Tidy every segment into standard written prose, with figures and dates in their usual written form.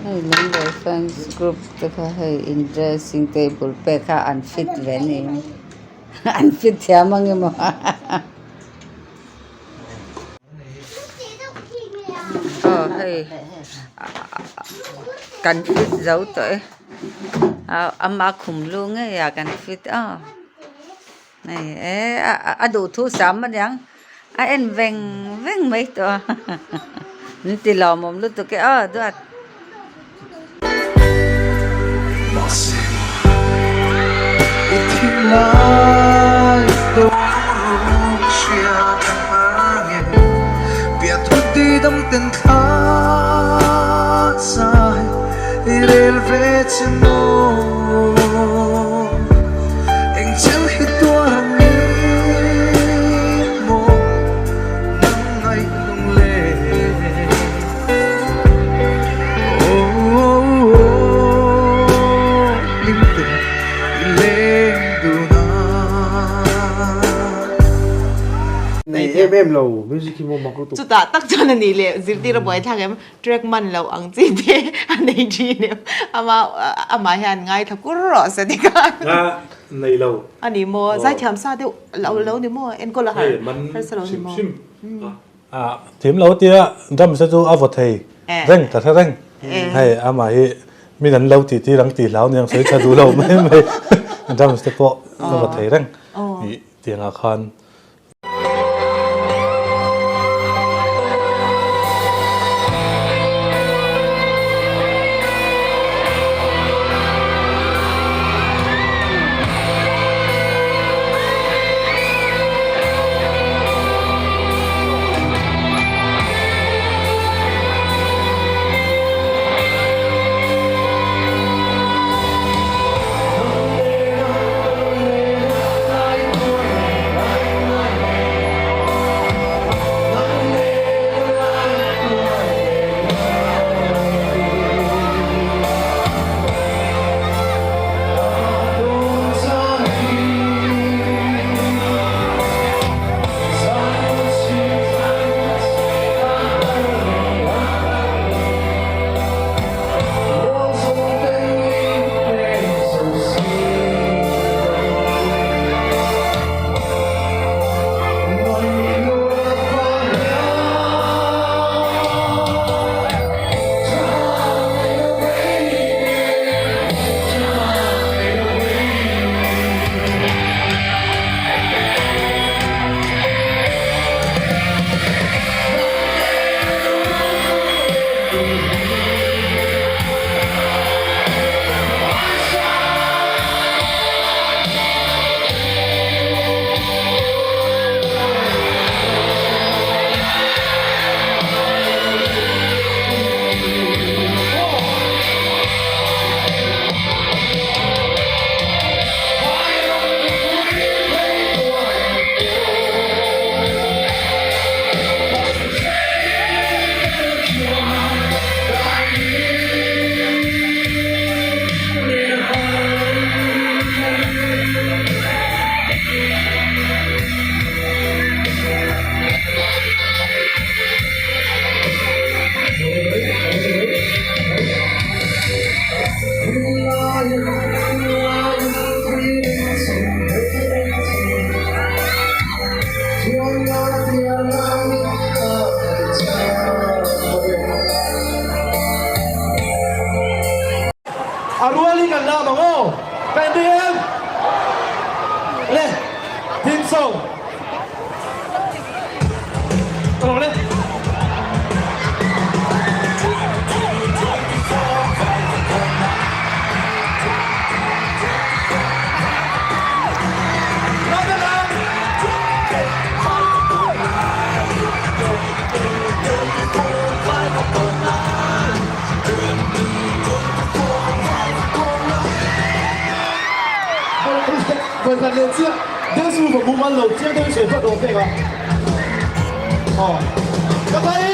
Hei Lunglei fans group te kha hei in dressing table pek kha an fit ve a ni an fit thiam ang emaw aw hei kan fit zo tawh e ama khum lu ngei ah kan fit a hei eh a duhthu sam aniang a en veng veng mai tawh a min ti lawmawm lutuk e aw duat. Nei em em lo music hi maw mak lutuk. Chutah tak chuan a nih leh zirtir a buai thlak em track man loh ang chi te a nei thin em ama amah hian ngaithla kur rawh se tikhan. Nga nei lo. A ni maw zaithiam sa deuh lo lo ni maw enkawl a har harsa lo ni maw. A thim lo tia drums te chu a vaw thei reng ta hre reng hei amah hi min an lo tih tir ang tih hlau aniang sawi tha duh lo mai mai drums te pawh a vaw thei reng ih tiangah khan. A rual in kan lam ang aw. Ka en ding em? Le, theme song. Ka lawm le. Vawikhat leh chiah dance move a mumal lo chiang deuhin sawi phawt rawh pek a. Aw. Ka pai!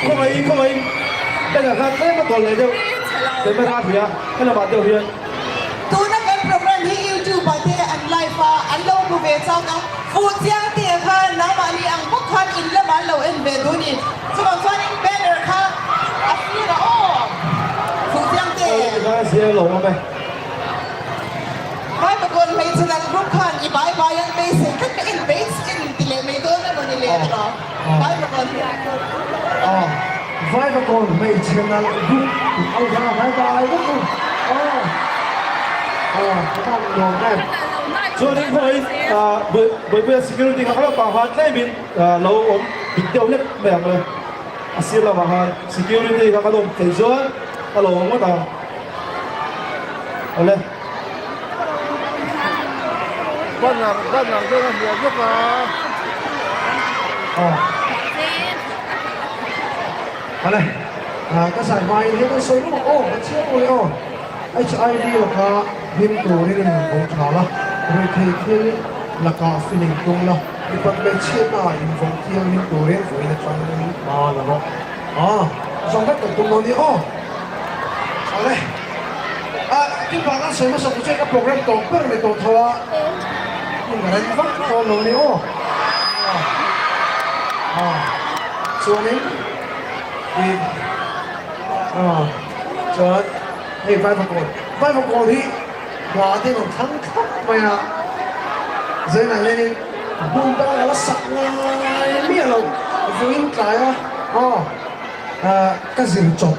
Khawngaihin khawngaihin banner kha tlem a tawlh leh deuh camera a hria helamah deuh hian. Tuna kan program hi YouTube ah te an live a, an lo hmu ve chak a, fuh chiang te khan nangmahni ang bawk khan in lamah an lo en ve duh a ni. Chuvang chuanin banner kha a sir a aw fuh chiang te. Aw tikhan a zir lo awm e. Vaivakawn hmeichhe dang group khan i bai bai an beisei tlat ka en bei chikin ti leh mai dawn emaw ni le tiraw Vaivakawn Aw Vaivakawn hmeichhe nalh group ho kha bai bai vek u aw aw ka tan nuam em. Chuanin khawiin Buaipuia security kha kalo pang khan tlemin lo awm dik deuh hlek mai ang le a sir lamah khan security kha ka lawm thei chuan ka lo awm ngawt ang. Awle. Banner banner deuh a hliah bawk a. Aw. Awle. Ah ka sai hmain hian an sawi rawh aw ka chhiar rawh le aw. HIV laka hlim turin in han vawng tha la, ruihthei thil laka feeling tum la, mipat hmeichhiatna ah in vawng thianghlim turin vawiin atang hma la rawh. Ah zawng vek kan tum dawn nia aw. Awle. Ah tin vang an sawi hmasa tu chu ka program tawp ber mai tawh tho a. Hmun ka rem vak dawn lo ni aw. Ah. Ah. Chuanin i ah chuan hei Vaivakawn. Vaivakawn hi hla te rawn thlang thlap mai a. Zainah hianin hmun dang a la sak ngai miah lo vawiin tlai a. Aw. Ka zir chawp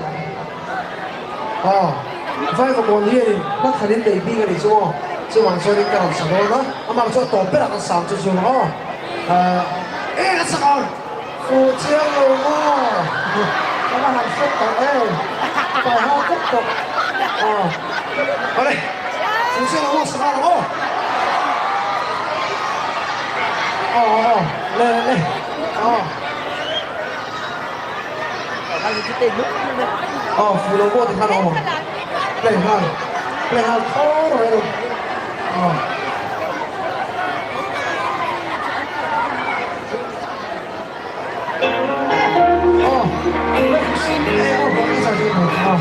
aw Vaivakawn hianin hma thanin nei bik a nih chu aw chuvang chuanin ka rawn sa dawn a amah chu a tawp berah kan sang chu chu aw e ka sak ang fuh chiang lo maw ka la han hre tawh em ka ha vek tawh aw awle fuh chiang lo maw sak ang aw aw aw le le aw. Aw fu lo pawh tikhan a awm ang. Play nghal play nghal thawr mai lo. Aw. Aw. Aw, aw.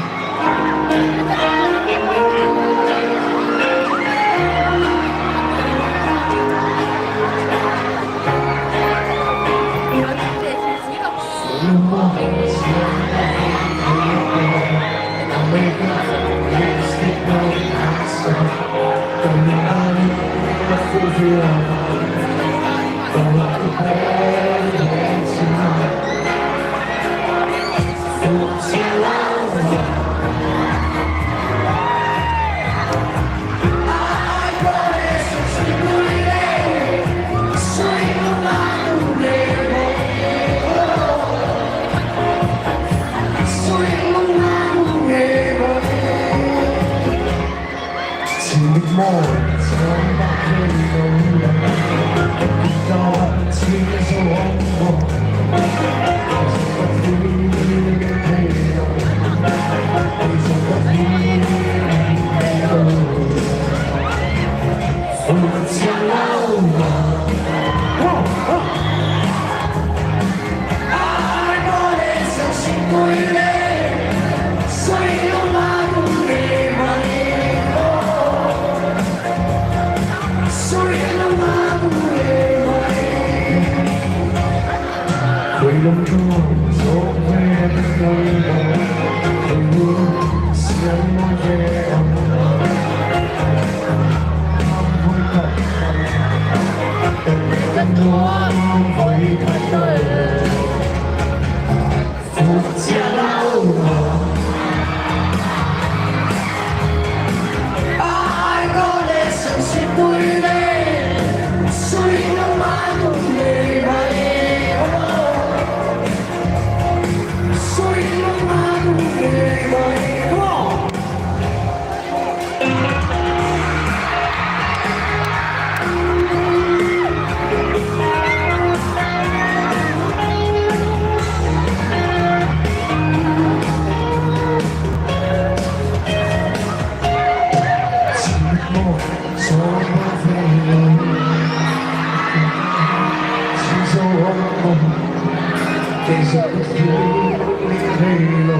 thei lo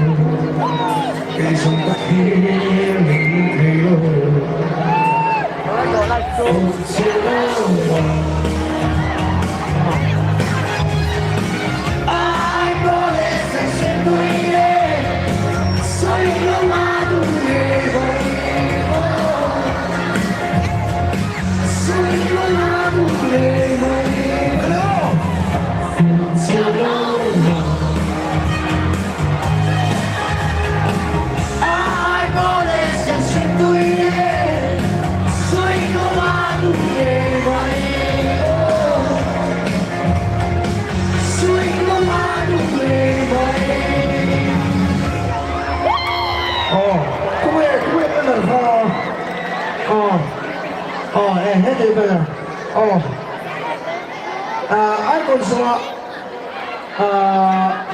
Kei zawng ka thlir ning thei lo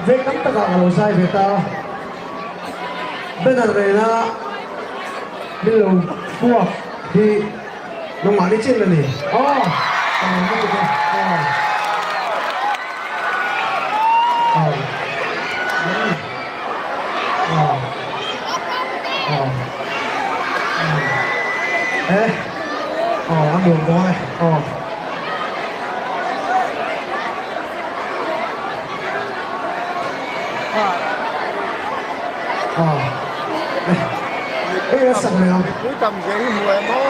Veng tam takah ka lo zai ve ta a, banner nena min lo puak hi nangmah ni chin a ni. Aw ka lo hmu tuk a, aw aw aw aw eh aw a nuam dawn e aw. Mipui tam zia hi hmu em aw.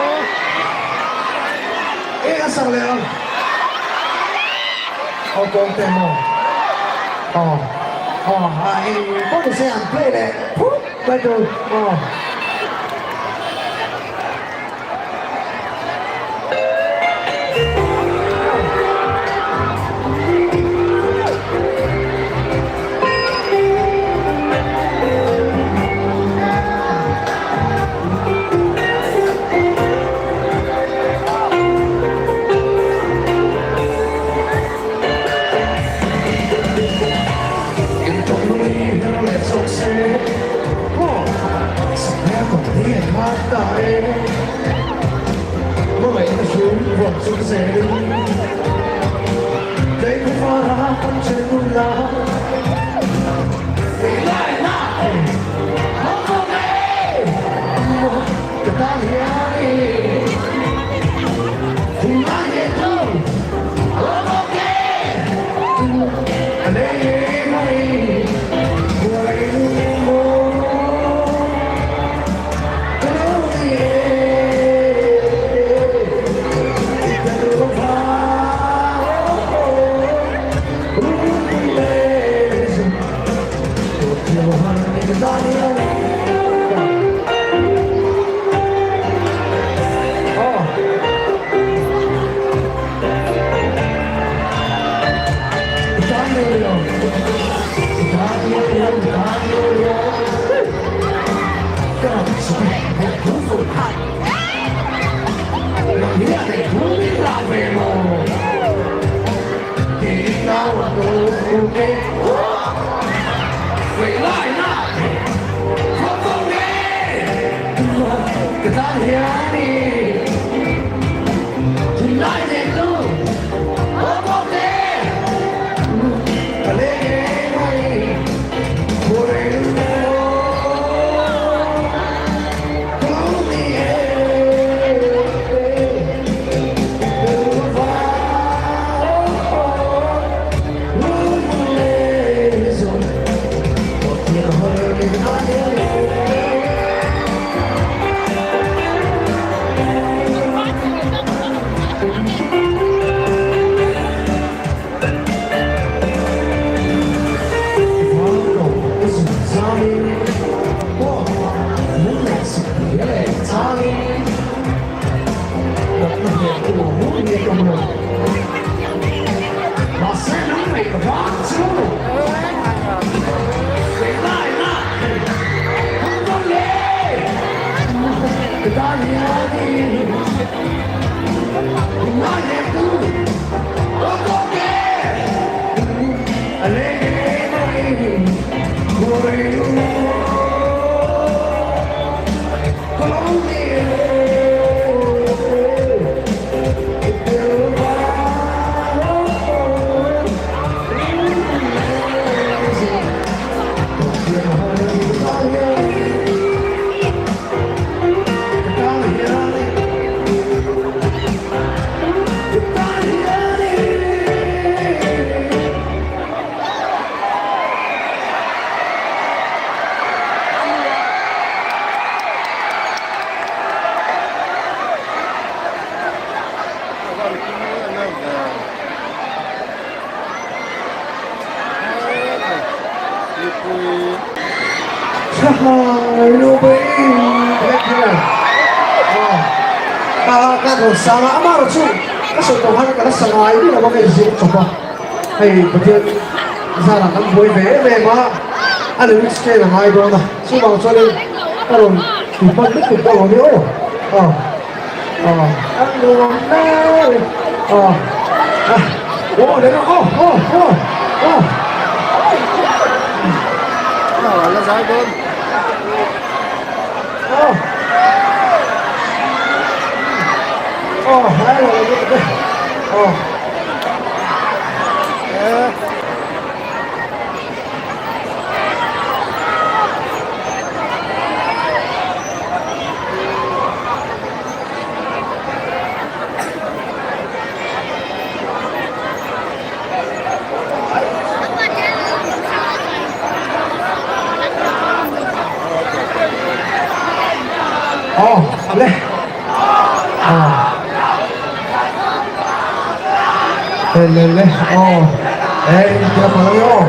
Ka rawn sang a, amaherawh chu ka sawi tawh khan ka la sa ngai miah lo a, ka inzir chawp a, hei Pathian zarah kan buai ve em em a, a lyrics chen a ngai dawn a, chuvang chuanin ka rawn ti hman lutuk dawn lo ni aw, aw aw an nuam mai aw aw aw aw aw aw aw. La zai dawn. Aw le aw le le le aw e in tia pang aw.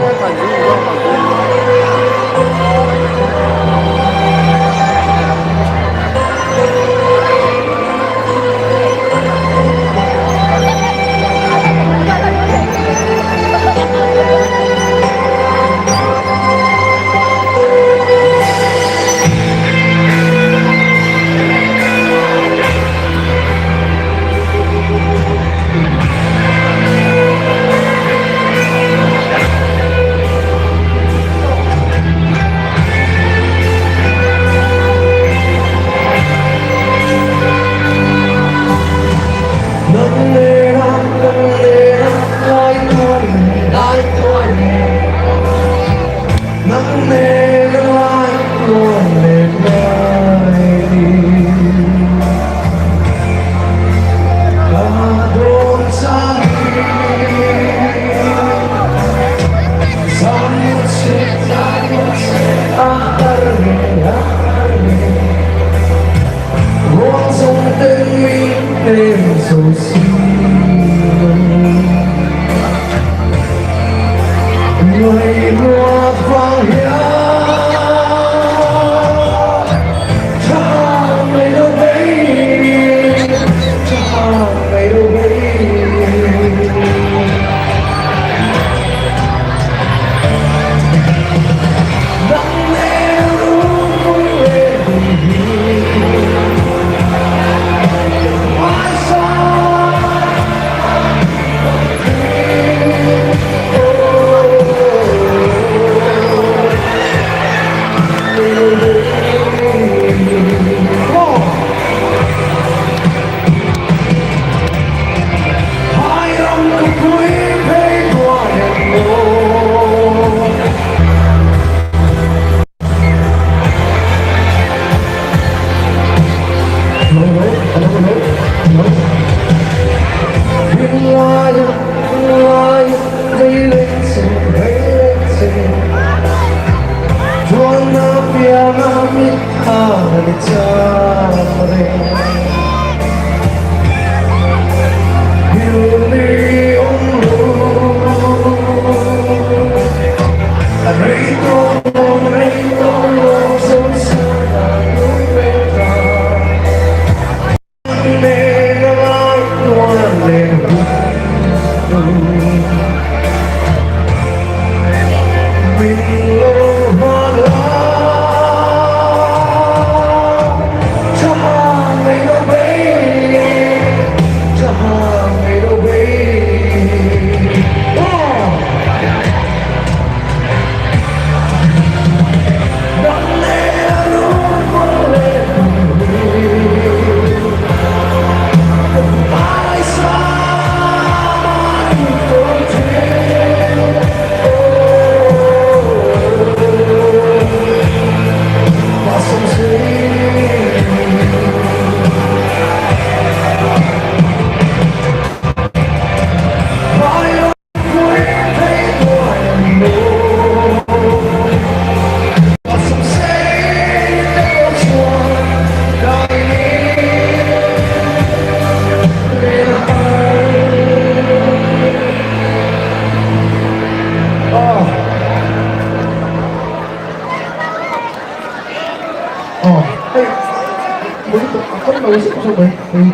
A kawng lo zeuh zeuh mai hei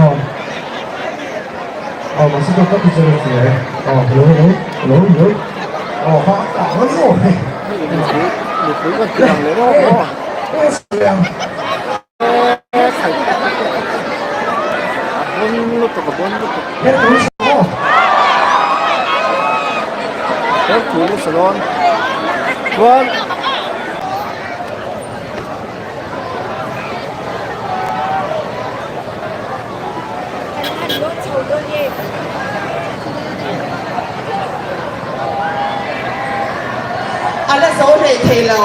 aw aw mahse chuan ka ti che reng e aw hello hello hello hello aw kha a ang ani aw hei Mipui kan ti lang leh rawk maw? A bon lutuk a bon lutuk. Her thu nasa dawn. Chuan A la zo hlei thei lo.